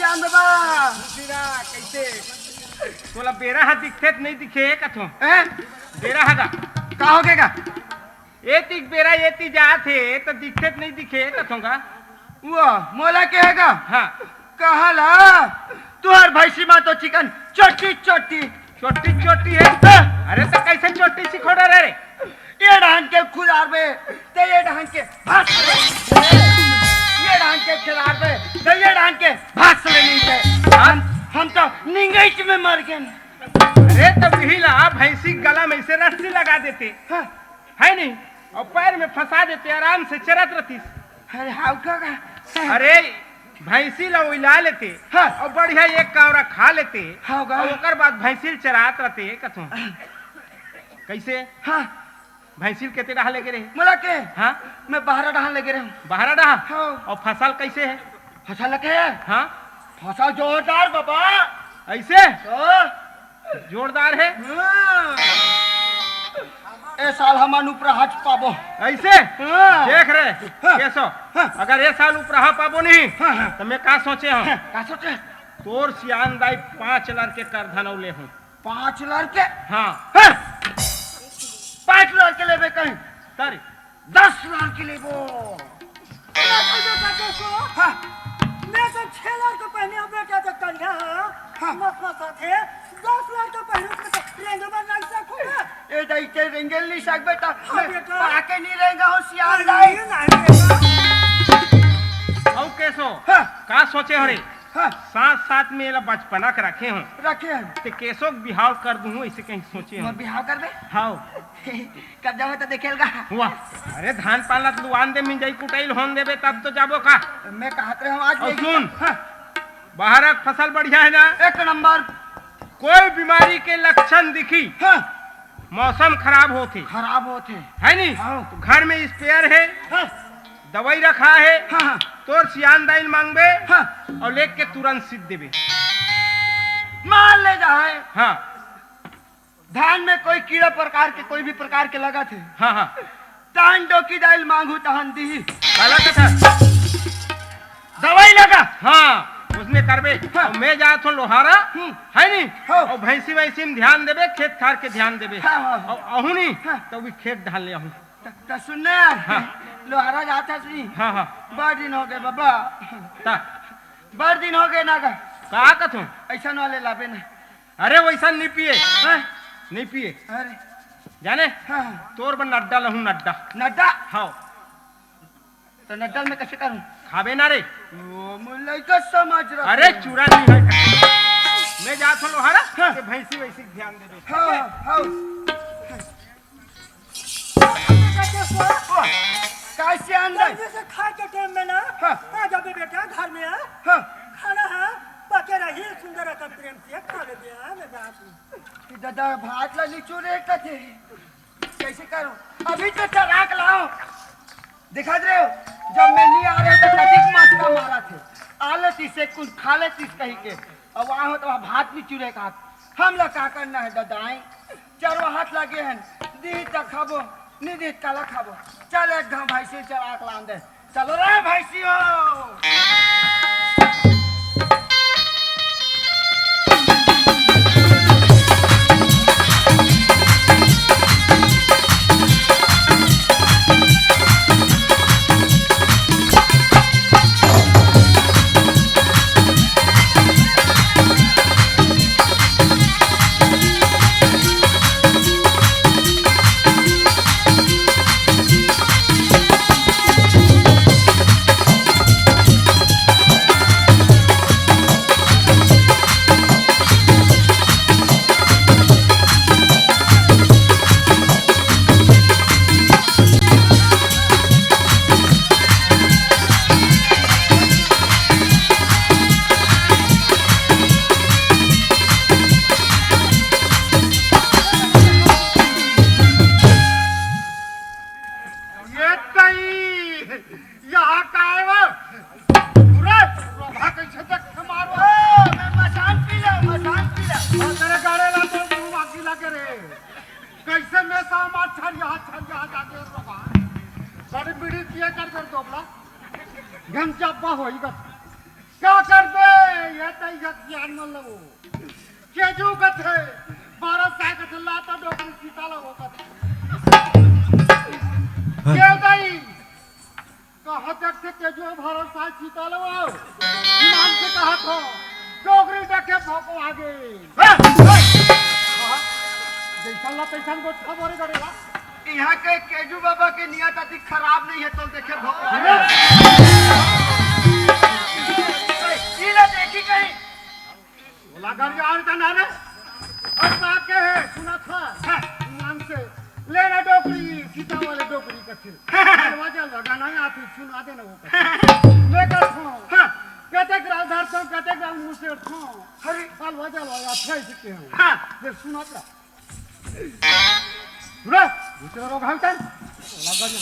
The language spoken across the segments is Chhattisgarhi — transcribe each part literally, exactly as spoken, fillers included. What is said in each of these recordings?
राम बाबा। दूसरा कैसे? तोला बेरा ह दिखथे त नहीं दिखे कथों। हैं? बेरा ह गा। का हो गए गा? ए तीक बेरा ए ती जात हे त दिखथे त नहीं दिखे कथों गा। वो मोला कहेगा? हाँ। कहा ला? तुहर भैंसी मा तो चिकन चोटी चोटी। चोटी चोटी हे? हाँ। अरे त कैसे चोटी सिखोड़ा रे? ये डांग के खुदार बे, त ये डांग के भास ले। ये डांग के खिलार बे, त ये डांग के भास ले नीचे। हम, हम तो निंगैच में मर गए। अरे त वही ला भैंसी गला में से रस्सी लगा देते। हाँ। है नहीं? और पैर में फंसा देते, आराम से चरत रहतीस। अरे हाउ का का? अरे भैंसी ला उइला लेते। हाँ। और बढ़िया एक कावरा खा लेते। हाँ का? और ओकर बाद भैंसी ल चरात रहते कथों। कैसे? हाँ। भैंसी ल केते डहा लेगे रहे? मोला के? हाँ। मैं बहरा डहा लेगे रहे हूँ। बहरा डहा? हाँ। और फसल कैसे है? फसल के? हाँ। फसल जोरदार बाबा। ऐसे? हाँ। जोरदार है। हाँ। ए साल हमन उपराहा च पाबो। ऐसे? हाँ। देख रहे, हाँ। केसो, हाँ। अगर ए साल उपराहा पाबो नहीं, हाँ, हाँ। त मैं का सोचे हूँ? हाँ, का सोचे? तोर सियान दाई पाँच लर के करधनौ ले हूँ। पाँच लर के? हाँ। हाँ। पाँच लर के लेबे कहीं। तारी। दस लाख के लेबो। अरे बेटा, देखो। हाँ। मैं तो छह लाख तो पहने, अब बेटा तो कन्या, हाँ। हाँ। मत मत साथे, दस लाख तो पहने, उसमें तो रेंगे में रंग से खूब है। ए दाई, ते रेंगे नहीं सक बेटा। हाँ, मैं बेटा। पाके नहीं रहेगा हो, सियान दाई। नहीं, नहीं, बेटा। अउ केसो, हाँ। का सोचे हो रे? हाँ। साथ साथ में एला बचपना के रखे हो। रखे हैं। ते केसो के बिहाव कर दूँ, ऐसे कहीं सोचे हो। मैं बिहाव कर दे? हाँ। कब जाबो त देखेल गा? हुआ। अरे धान पान ला लुआन दे, मिंजई कुटई ल होन देबे तब तो जाबो का? मैं कहत रहे हूँ आज अउ नहीं। सुन, हाँ। बहरा के फसल बढ़िया है ना? एक नंबर। कोई बीमारी के लक्षण दिखी, हाँ। मौसम खराब होथे। खराब होथे। है नी? हाँ। तो घर में स्पेयर है, हाँ। दवाई रखा है, हाँ, हाँ। तोर सियान दाई ल मांगबे, हाँ। और लेके तुरंत सीध देबे। मार ले जाए। हाँ। धान में कोई कीड़ा प्रकार के, कोई भी प्रकार के लगत हे। हाँ, हाँ। तहन डोकी दाई ल मांगहूँ, तहन दिही। काला कथा? दवाई लगा। हाँ, उसने करबे। हाँ। और मैं जात हूँ लोहारा, हम्म। है नी? हाँ। और भैंसी वैंसी में ध्यान देबे, खेत खार के ध्यान देबे। हाँ, हाँ, हाँ। और अहू नी, हाँ। तो भी खेत ढाल ले आहूँ। त, त सुन ना यार, हाँ। लोहारा जात हस नी? हाँ, हाँ। बड़ दिन हो गए बाबा। ता? बड़ दिन हो गए ना गा। का कथूँ? ऐसा वाले लाबे ना। अरे वैसा नहीं पिए। हाँ? नहीं पिए। अरे। जाने? हाँ। तोर बर नड्डा लहूँ, नड्डा। नड्डा? हाँ। तो नड्डा में कैसे करूँ? खाबे ना रे। ओ, मुल्ला का समझ रहा अरे है। चूरा नहीं है। मैं जात हूँ लोहारा, हाँ। के भैंसी वैसी के ध्यान दे दे। हाँ, हाँ। कैसे अंदर? जल्दी से खा के टाइम में ना, हाँ। आ जाबे बेटा, घर में आ। हाँ। खाना है, पके रही, सुंदर रकम प्रेम से खा ले दिया, मैं जात हूँ। कि दादा, भात ला निचोरे कथे। कैसे करो? अभी तो चराक लाओ। दिखा दे रहे हो? जब मैं नहीं आ रहे तो कतिक मस्का मारा थे। आ लेती से कुछ खा लेती कहीं के। अब वहाँ हो तो वहाँ भात नहीं चुरे का। हम लोग का करना है दादाई? चरवाहा लगे हैं। दी त खाबो, नहीं दी त काला खाबो। चल एक घाव भैंसी चराक लान दे। चलो रे भैंसियो। ये तई, यहाँ का है वो? पूरा रोभा कैसे देख के मारो? ओ, मैं मसान पी ला, मसान पी ला। वो तेरे गाड़े ला तो तू बाकी लगे रे। कैसे मैं सामान छरिया, छरिया जाके रोभा। बड़ी बीड़ी पिए कर कर दोबला। घन जब्बा होई बस। का करबे? ये तई जग ज्ञान मन लगो। केजू कथे, बारह साल कथे, लाता डोकरी सीता लगो कथे। ये तई, कहाँ तक से केजू बारह साल सीता लगो? ईमान से कहा थो, डोकरी देखे भोको आगे। जैसा ला तैसा गोठा बोरे करेगा। यहाँ के केजू बाबा के नियत अति खराब नहीं है, तो देखे भोको। ई ला देखी कहीं। ओला गरियान का ना रे। और का के है, सुना था? हाँ। ईमान से। लेना डोकरी, सीता वाले डोकरी का फिर। अलवा जलवा गाना में आप ही सुना देना वो का। मैं कर था। हाँ। कते ग्राल धर था, कते ग्राल मुझसे था। अरे। अलवा जलवा आप ही सीखे हो। हाँ। ये सुना था। सुनो, दूसरा रोग है उधर। लगा दो।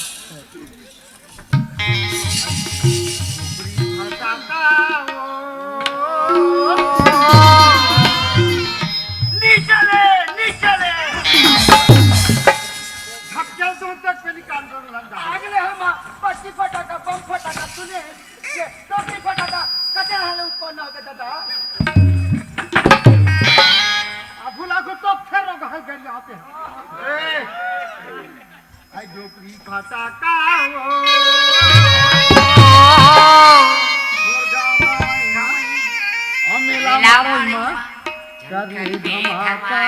नीचे ले, नीचे ले। धक्के दूर तक पे निकाल दो लंगा। अगले हम पट्टी फटाका, बम फटाका सुने। ये टोपी फटाका कते हाले उत्पन्न होगे दादा? अबू लागो तो फेर रोग है गरियाते हैं। ए, आई डोकरी फटाका हो। मेला मारी माँ। करनी धमाका।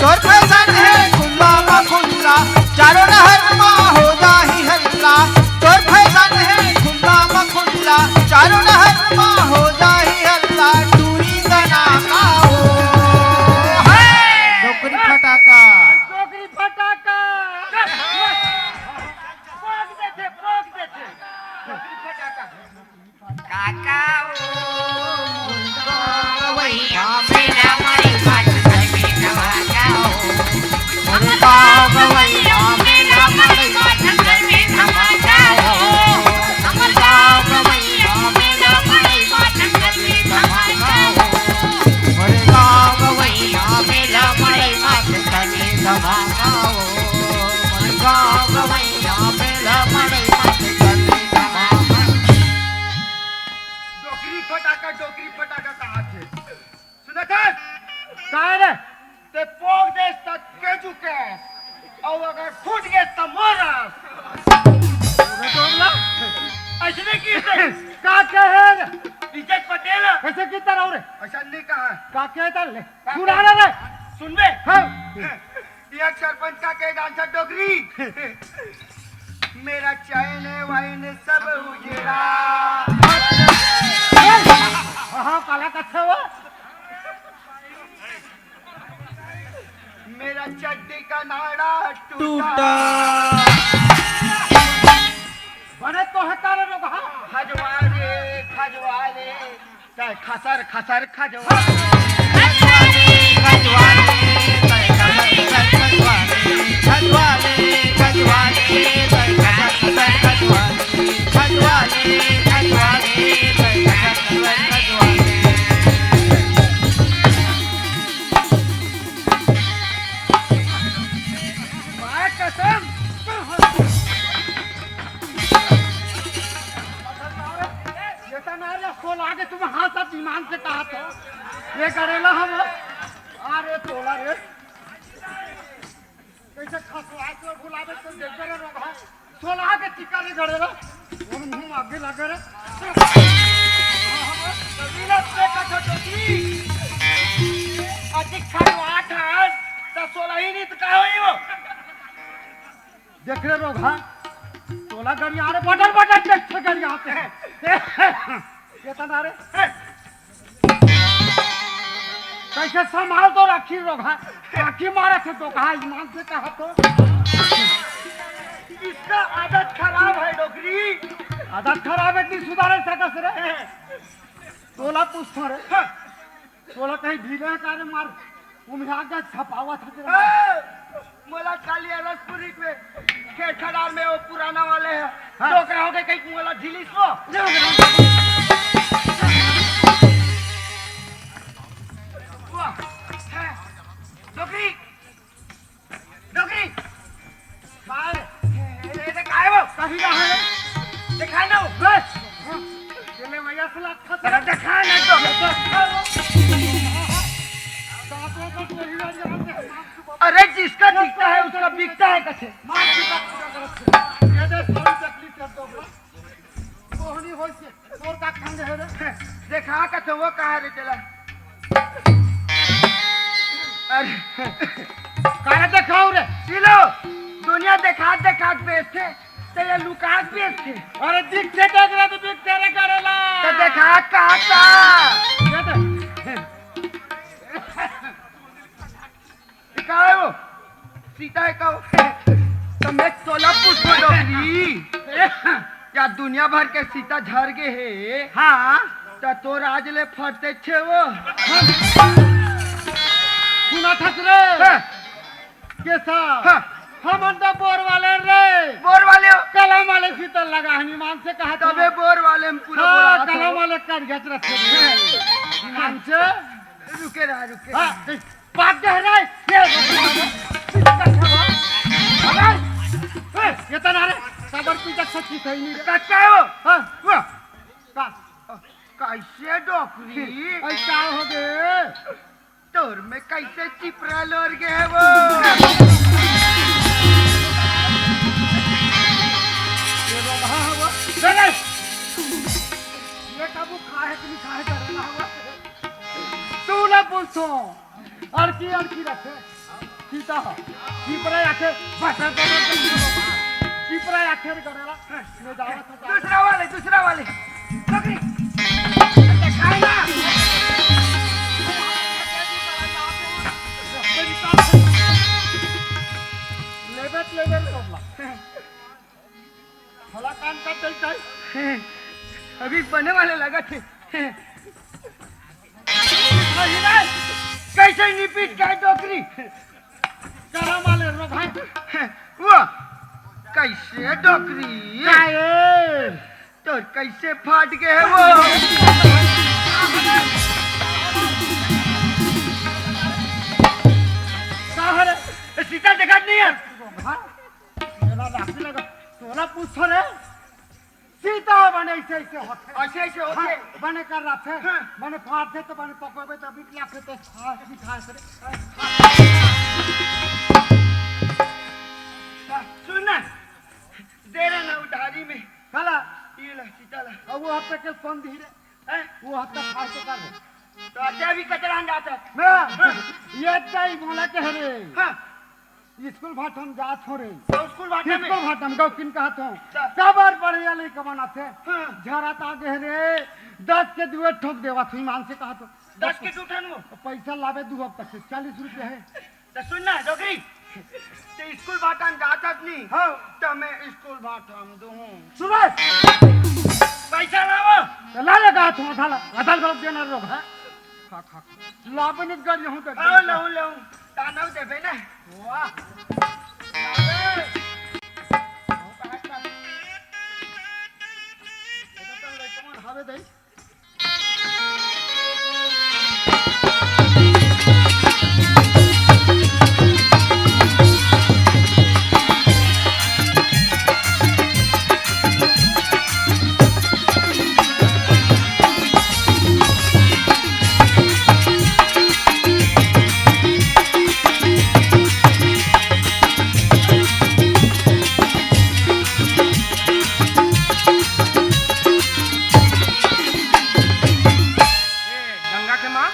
तोर फैशन हे खुल्ला म खुल्ला, चारों डहर म हो जाही हल्ला। तोर फैशन हे खुल्ला म खुल्ला, चारों डहर म हो जाही हल्ला। टूरी तना का हो, हे! डोकरी फटाका। डोकरी फटाका। पोक देथे, पोक देथे। डोकरी फटाका। काका ओ, गवैया मेला मड़ई मात घर में धमाका हो। अरे गाँव गवैया मेला मड़ई मात घर में धमाका हो। अरे गाँव गवैया मेला मड़ई मात घर में धमाका हो। अरे गाँव गवैया मेला मड़ई मात घर में धमाका हो। अरे गाँव गवैया मेला मड़ई मात घर में धमाका हो। डोकरी फटाका, डोकरी फटाका कहाथे। सुनत हस? काय रे? ते पोक देस त केजू के। अउ अगर फूट गेस त मोर। अरे डोमला। अइसने किहिस हे। का कहे रे? इज्जत पटेल। कइसे किहिस रे? अइसन नइ कहा। का कहे त ले? का सुना कहे? ना रे। सुनबे? हाँ। ये सरपंच का के डांसर डोकरी। मेरा चैन वाइन सब उजड़ा। हाँ, काला कत्था हुआ। मेरा चड्डी का नाड़ा टूटा। टूटा। बने तो है कारण होगा। खजवाले, खजवाले। चाहे खसर खसर खजवा। ये तो ना रे, खोल आगे तुम हाँ सब ईमान से कहा तो। ये करेला हम। अरे तोला रे। कैसे खसवा के बुलावे तो देख रे रोग है। सोला के टीका रे गड़ेला। और मुंह आगे लगे रे। कबीला से कथा डोकरी। अधिक खड़वा ठास। तो सोला ही नहीं तो का होई वो? देख रे रोग, हाँ? तोला गरिया रे, बटर बटर देख के गरियाथे। ये तना रे। कैसे संभाल तो रखी रोग, हाँ? काकी मारे थे तो कहा, ईमान से कहा तो। इसका आदत खराब है डोकरी। आदत खराब है, इतनी सुधारे सकस रे। तोला पूछता रे। हाँ। तोला कहीं ढीले हे का रे मार? उम्हे आगे छपावत हे तेरा। ए, मोला काली अरसपुरी में खेत खदार में वो पुराना वाले हे। हाँ। डोकरा हो गए कहीं मोला ढीली सो। वाह, है। डोकरी। डोकरी। बाहर। ए, ए, ए, काय वो? कहीं ना है। दिखा ना वो। बस। चले भैया से लाख खा। अरे दिखा ना तो। अरे जिसका दिखता है उसका बिकता है कथे। मार की बात पूरा करत है। ये दे सारी तकलीफ कर दो। मोहनी होइसे, तोर का खंड हे रे? देखा कथे वो कहा रे चला। अरे, काला देखाओ रे। सिलो, दुनिया देखात देखात बेचथे, ते ये लुकात बेचथे। अरे, दिखथे देख रहे तो बिकथे रे करेला। तो देखा कहा था। ये दे। ये का हे वो? सीता हे का वो? तो मैं तोला पूछो डोकरी। या दुनिया भर के सीता झर गे हे। हाँ। त तोर आज ले फटथे छे वो। सुना थस रे। हाँ। केसा? हाँ। हमन तो बोर वाले रे। बोर वाले हो? कलम वाले सीता लगा हनुमान से कहा था। तबे बोर वाले में पूरा हाँ, बोरा कलम वाले कर गच रखे रे। हाँ। मान से। रुके रहा, रुके हाँ, रहा। देख, बात दे रहा है। ये, अरे, ए, ये तो ना रे, सबर की जब सच्ची सही नहीं रे। कच्चा है वो। हाँ, वो। का? कैसे डोकरी? ऐसा हो गए। तोर में कैसे चिपरा लोर गए है वो? ये रो रहा है वो। चले। ये काबू खा है कि नहीं खा है, डर रहा है वो। तू ना पूछो। अड़की, अड़की रखे। सीता हो। चिपरा आखे, बस, बस, बस, बस। चिपरा आखे रे करेला। ले जावा तो जावा। दूसरा वाले, दूसरा वाले। पकड़ी। अच्छा, खाए ना। लेबे, लेबे, लेबे। हला कान का चलता है। अभी बने वाले लगा थे। कैसे निपिट गए डोकरी? कलम वाले रो भाई। वो कैसे डोकरी? काहे? तो कैसे फाट गए वो? कहाँ रे? सीता देखा नहीं है? हाँ? मेरा राखी लगा। तोला पूछो रे। सीता बने ऐसे ऐसे होथे। ऐसे ऐसे होथे। हाँ, बने कर रथे। हाँ। बने फाटथे तो बने पकड़बे तो बिट लाखे तो खा, खा, खा। सुन ना, दे रहे ना उधारी में। काला? ये ला, सीता ला। अब वो हफ्ते के कौन दी रे? हैं? वो हफ्ता फाटथे कर रे। तो अच्छा भी कचरा अंडा था। मैं? हाँ। ये दाई बोला कह रे। हाँ। स्कूल भाटा में जात हो रे। तो स्कूल भाटा में? स्कूल भाटा में गौकिन कहत हो। अच्छा। काबर बढ़िया लइका बनाथे। हाँ। झरा ता गए रे, दस के दुए ठोक देवा थी मान से कहत हो। दस के दू ठन वो? पैसा लावे दू हफ्ता से, चालीस रुपया है। तो सुन ना, डोकरी, ते स्कूल भाटा में जात हस नी? हाँ। तो मैं स्कूल भाटा में दूँ। सुबह पैसा लावो। तो ला ले कहत हो, आधा ला, आधा लोग देना लोग, हाँ? खा, खा, खा। लाभ निक कर लेहूं तो। आओ, लहूं, लहूं। तानव देबे ना। वाह। ए, गंगा के माँ।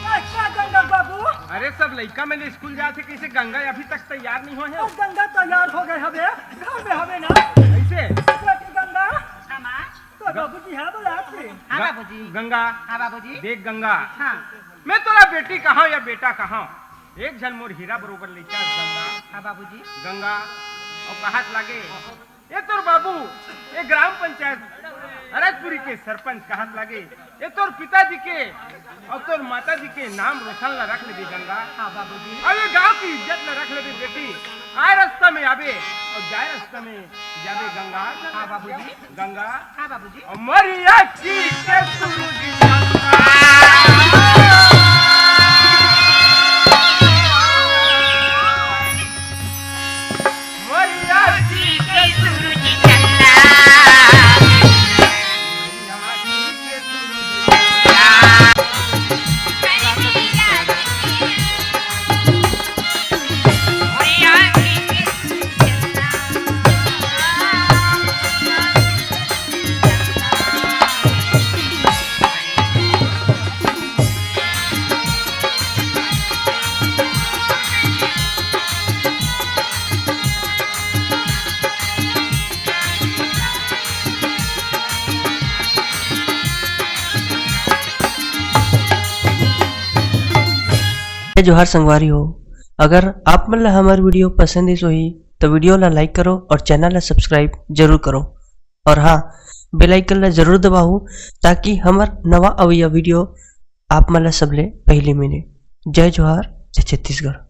अच्छा, गंगा बाबू। अरे, सब लइका मन स्कूल जात हे, कइसे गंगा अभी तक तैयार नहीं होय हे? अरे, गंगा तैयार हो गए हवे, घर में हवे ना। कइसे? बेटी गंगा। हाँ, माँ। तो बाबूजी, हाँ, बोला आपने। हाँ, ग-, बाबूजी। गंगा। हाँ, बाबूजी। देख, गंगा। हाँ। मैं तोला बेटी कहां या बेटा कहां? एक झन मोर हीरा बरोबर लइका हे, गंगा। हाँ, बाबूजी। गंगा, अउ कहत लागे, ए तोर बाबू, ए ग्राम पंचायत अरजपुरी के सरपंच कहत लगे, ये तोर पिताजी के अउ तोर माताजी के नाम रोशन ला रख लेबे गंगा। हाँ बाबूजी। अउ ये गांव की इज्जत ला रख लेबे बेटी। आए रास्ता में आबे अउ जाए रास्ता में जाबे गंगा। हाँ बाबूजी। गंगा। हाँ बाबूजी। अउ मरिया की के सूरज गंगा। मरिया की के सूरज गंगा। जय जोहार संगवारी हो, अगर आप मन ला हमर video पसंद आइस होही तो video ला like करो और channel ला subscribe जरूर करो। और हाँ, bell icon ला जरूर दबाओ, ताकि हमर नवा अवइया video आप मन ला सबले पहली मिले। जय जोहार, जय छत्तीसगढ़।